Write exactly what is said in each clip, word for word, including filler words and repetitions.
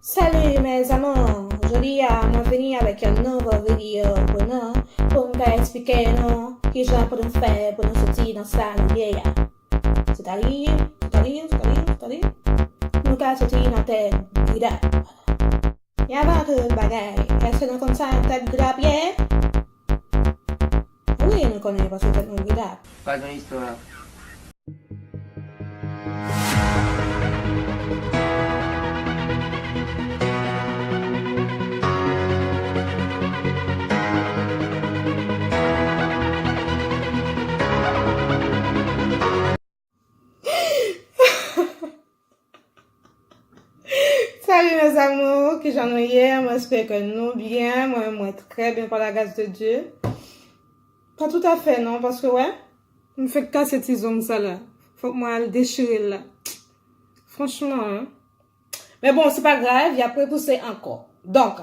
Salut mes amours! Jodi a mwen vini avèk yon nouvo videyo pou nou, pou m ka eksplike nou kijan pou nou fè pou nou soti nan sa nou ye a. Sètadi, sètadi, sètadi, sètadi, nou ka soti nan tèt gridap. E avan tout bagay, èske nou konn sa yon tèt gridap ye? Wi, nou konnen paske tèt nou gridap. Pa gen istwa. Salut mes amours, kijan nou ye? Mwen espere ke nou byen. Mwen, mwen trè byen par la grâce de Dieu. Pa toutafè non, paske wè, m fèk kase ti zong sa la. Fòk mwen al dechire l la. Franchman, hein. Men bon, se pa grav, y ap repouse ankò. Donk,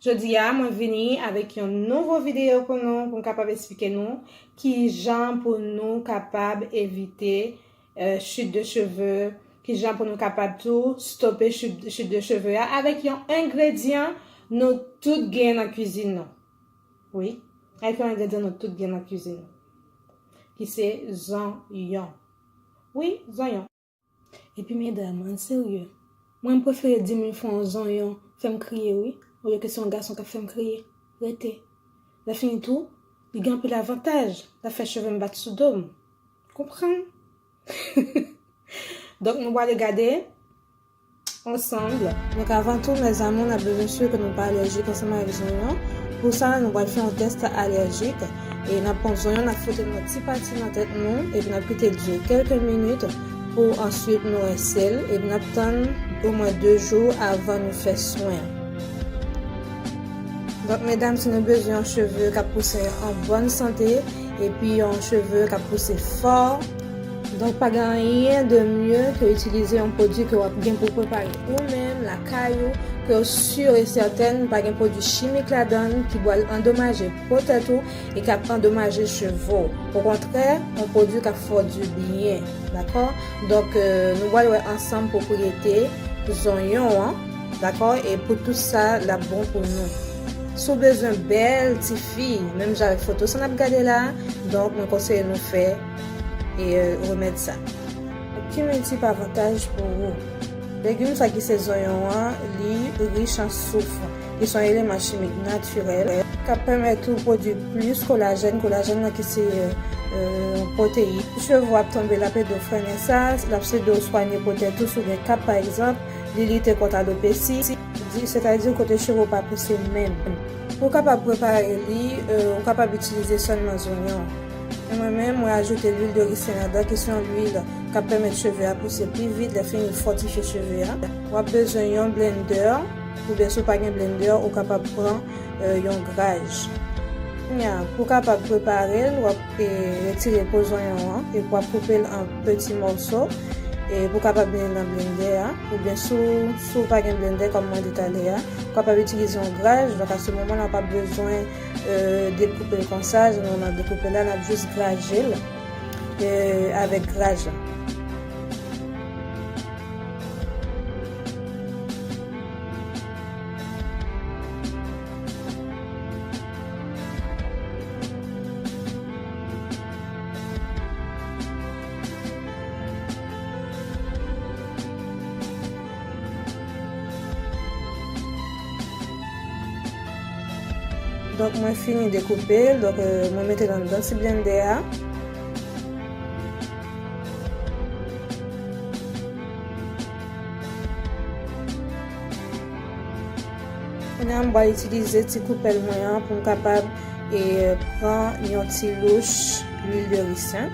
jodi a, mwen vini avèk yon nouvo videyo pou nou, pou m kapab eksplike nou kijan pou nou kapab evite, euh, chute de cheveux, kijan pou nou kapab tou stope chute, chute de cheveux a avèk yon engredyan nou tout gen nan kwizin nou. Wi, avèk yon engredyan nou tout gen nan kwizin nou. Ki se zonyon. Wi, zonyon. Epi medam, ann serye. Mwen, m prefere di moun fè yon zonyon, fè m kriye, wi, olye ke se yon gason k ap fè m kriye. Rete. Lè fini tou, li gen anpil avantaj. L ap fè cheve m bat sou do m. Konprann? Donk, nou prale gade ansanm. Donk, avan tou, mes amours, n ap bezwen si ke nou pa alèjik ansanm avèk zonyon. Pou sa, nou pral fè yon tès alèjik. E n ap pran zonyon, n ap fwote l nan ti pati nan tèt nou, epi n ap kite l dire kèlke minit pou answit nou rense l, epi n ap tann omwen de jou avan nou fè swen. Donk, medam, si nou bezwen yon cheve k ap pouse an bòn sante, epi yon cheve k ap pouse fò, donk, pa gen anyen de mye ke itilize yon pwodui ke w ap gen pou prepare ou menm, lakay ou, ke w si e sètèn pa gen pwodui chimik ladan l ki pral andomaje po tèt ou e k ap andomaje cheve w. Okontrè, yon pwodui k ap fè w dibyen, dakò? Donk, euh, nou pral wè ansanm pwopriyete zonyon an, dakò? E pou tout sa, l ap bon pou nou. Si w bezwen bèl tifi, menm jan avèk foto sa n ap gade la, donk, mwen konseye nou fè e, euh, remèd sa. Ki miltip avantaj pou ou. Legim sa ki se zonyon an, li rich an souf, ki se yon eleman chimik natirèl, k ap pèmèt ou pwodui plis kolajèn, kolajèn nan ki se, euh, pwoteyin. Cheve w ap tonbe, l ap ede w frennen sa, l ap ede w swanye po tèt ou, si w gen kap pa egzanp, li lite kont alopesi, di, sètadi kote cheve w pa pouse menm. Pou w kapab prepare li, euh, ou kapab itilize sèlman zonyon. E mwen menm, mwen ajoute lwil de ricin ladan, ki se yon lwil k ap pèmèt cheve a pouse pi vit, lè fini l fòtifye cheve a. W ap bezwen yon blendè, oubyen si w pa gen blendè, ou kapab pran, euh, yon graj. Kounye a, pou w kapab prepare l, w ap, e, retire po zonyon an, epi w ap koupe l an peti mòso, e pou w kapab mennen nan blendè a, oubyen si w, si w pa gen blendè, kòm mwen di talè a, ou kapab itilize yon graj, donk a se moman la, w p ap bezwen euh, dekoupe l konsa, jan nou nan dekoupe la, n ap jis graje l, euh, avèk graj la. Donk, mwen fini dekoupe l. Donk, euh, mwen mete l anndan ti blendè a. Kounye a, m pral itilize ti koupèl mwen an pou m kapab, e, pran yon ti louch lwil de ricin.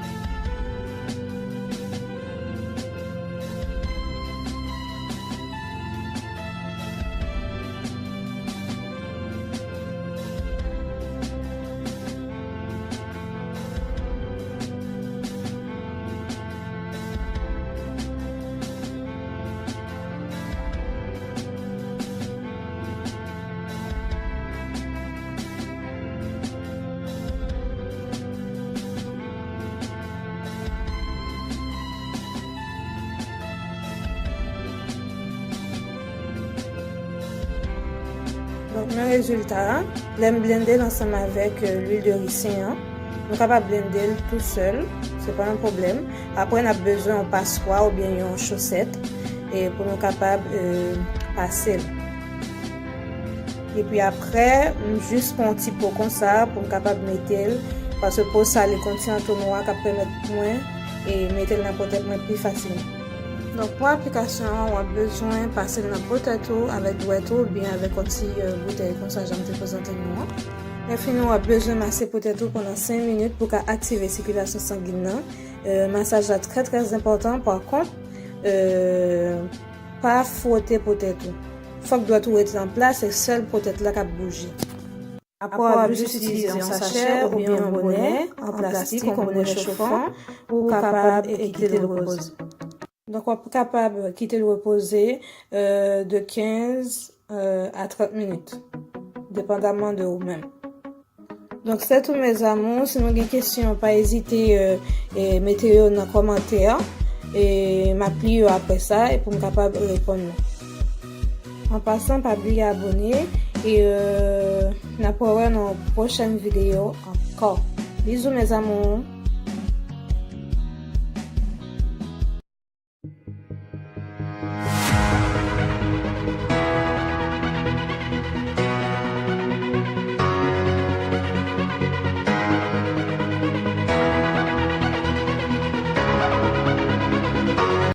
Donk, men rezilta a, lè m blende l ansanm avèk lwil de risin an, nou kapab blende l tou sèl, se pa yon pwoblèm. Apre, n ap bezwen yon paswa oubyen yon chosèt e pou nou kapab pase l. Epi apre, m jis pran yon ti po konsa pou m kapab mete l, paske po sa li konn ti antonwa k ap pèmèt mwen e mete l nan po tèt mwen pi fasilman. Donk, pou aplikasyon an, w ap bezwen pase l nan po tèt ou avèk dwèt ou oubyen avèk yon ti boutèy konsa jan m te prezante nou an. Lè fini, w ap bezwen mase po tèt ou pandan senk minit pou ka aktive sikilasyon sangin nan. Masaj la trè trè enpòtan, pa kont, pa fwote po tèt ou. Fòk dwèt ou rete an plas, se sèl po tèt la k ap bouje. Apre, w ap jis itilize yon sachè oubyen yon bonè an plastik, yon bonè chofan, pou w kapab kite l repoze. Donk, w ap kapab kite l repoze de kenz a trant minit, depandaman de ou menm. Donk, se tou, mes amours. Si nou gen kesyon, pa ezite mete yo nan kòmantè. E m ap li yo apre sa e pou m kapab reponn nou. An pasan, pa bliye abone e n ap wè nan yon pwochèn videyo ankò. Bizou, mes amours.